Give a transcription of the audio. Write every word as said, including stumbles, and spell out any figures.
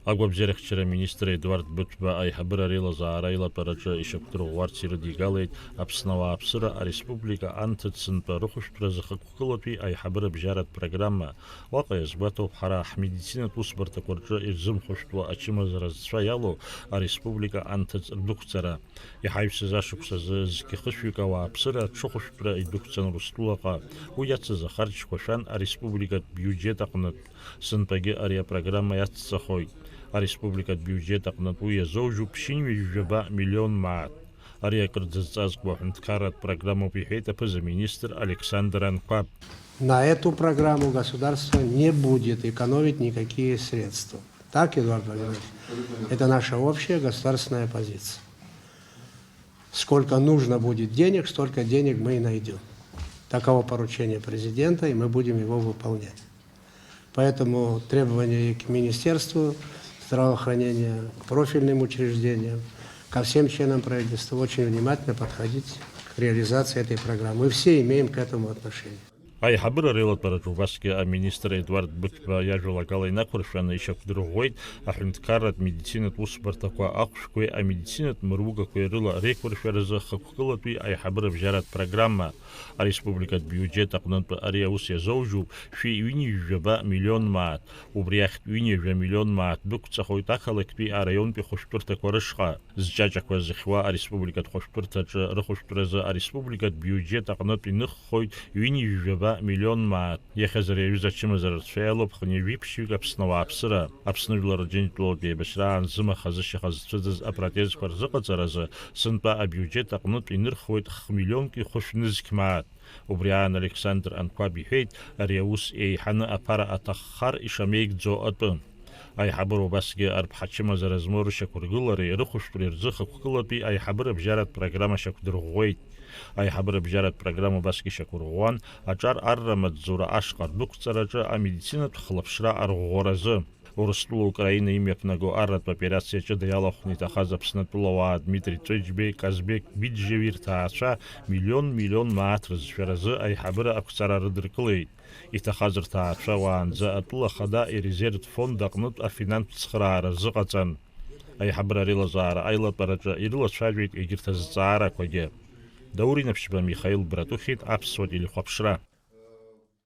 Агәабзиарахьчара аминистр Едуард Быҭәба аиҳабыра реилазаара аилатәараҿы ишьақәдырӷәӷәарц ирыдигалеит Аԥсны ауааԥсыра ареспублика анҭыҵ сынтәа рыхәышәтәразы хықәкылатәи аиҳабыра бжьаратә программа. Уаҟа иазгәаҭоуп ҳара ҳмедицинатә усбарҭақәа рҿы ирзымхәышәтәуа ачымазара зцәа иалоу ареспублика анҭыҵ рдәықәҵара. Иҳаҩсыз ашықәсазы зқьы хышәҩык ауааԥсыра аҽыхәышәтәра идәықәҵан Урыстәылаҟа. Уи иацыз ахарџьқәа шәан ареспубликатә биуџьет аҟнытә. Сынтәагьы ари апрограмма иацҵахоит. Ареспубликатә биуџьет аҟнытә уи иазоужьуп ԥшьынҩажәи жәаба миллион мааҭ. Ари акыр дзызҵазкуа аҳәынҭқарратә программоуп, иҳәеит аԥыза-министр Александр Анқәаб. На эту программу государство не будет экономить никакие средства. Так, Эдуард Владимирович? Это наша общая государственная позиция. Сколько нужно будет денег, столько денег мы и найдём. Таково поручение президента, и мы будем его выполнять. Поэтому требования и к Министерству здравоохранения, к профильным учреждениям, ко всем членам правительства очень внимательно подходить к реализации этой программы. Мы все имеем к этому отношение. Аиҳабыра реилатәараҿы убасгьы аминистр Едуард Быҭәба иажәалагала инақәыршәаны ишьақәдырӷәӷәеит аҳәынҭқарратә медицинатә усбарҭақәа ахәшәқәеи амедицинатә мыругақәеи рыла реиқәыршәаразы хықәкылатәи аиҳабыра бжьаратә программа. Ареспубликатә биуџьет аҟнытә ари аус иазоужьуп шәи ҩынҩажәи жәаба миллион мааҭ. Убри ахьтә ҩынҩажәа миллион мааҭ дәықәҵахоит ақалақьтәи араионтәи хәышәтәырҭақәа рышҟа. Зҷаҷақәа зыхьуа ареспубликатә хәышәтәырҭаҿы рыхәышәтәразы ареспубликатә биуџьет аҟнытә иныххоит ҩынҩажәи жәаба миллион мааҭ. Иахьазы ари аҩыза ачымазара рцәа иалоуп хынҩажәи ԥшьҩык Аԥсны ауааԥсыра. Аԥсны жәлар Рџьынџьтәылатәи еибашьраан зымаха-зышьаха зцәыӡыз апротезқәа рзыҟаҵаразы сынтәа абиуџьет аҟнытә инырхуеит хмиллионки хәышә нызқь мааҭ. Убри аан Александр Анқәаб иҳәеит, ари аус еиҳаны аԥара аҭаххар ишамеигӡо атәы. Аиҳабыра убасгьы арԥҳа чымазара змоу рышьақәыргылареи рыхәышәтәреи рзы хықәкылатәи аиҳабыра бжьаратә программа шьақәдырӷәӷәеит. Аиҳабыра бжьаратә программа убасгьы шьақәырӷәӷәан, аҿар арра маҵзура ашҟа рдәықәҵараҿы амедицинатә хылаԥшра арӷәӷәаразы. Урыстәыла Украина имҩаԥнаго арратә операциа ҷыда иалахәны иҭахаз Аԥсны атәылауаа Дмитри Ҵәыџьбеи Казбек Биџьеви рҭаацәа миллион, миллион мааҭ рызшәаразы аиҳабыра ақәҵара рыдыркылеит. Иҭахаз рҭаацәа уаанӡа атәыла ахада ирезервтә фонд аҟнытә афинантә цхыраара рзыҟаҵан. Аиҳабыра реилазаара аилатәараҿы ирылацәажәеит егьырҭ азҵаарақәагьы. Даур Инаԥшьба, Михаил Братухин, Аԥсуа телехәаԥшра.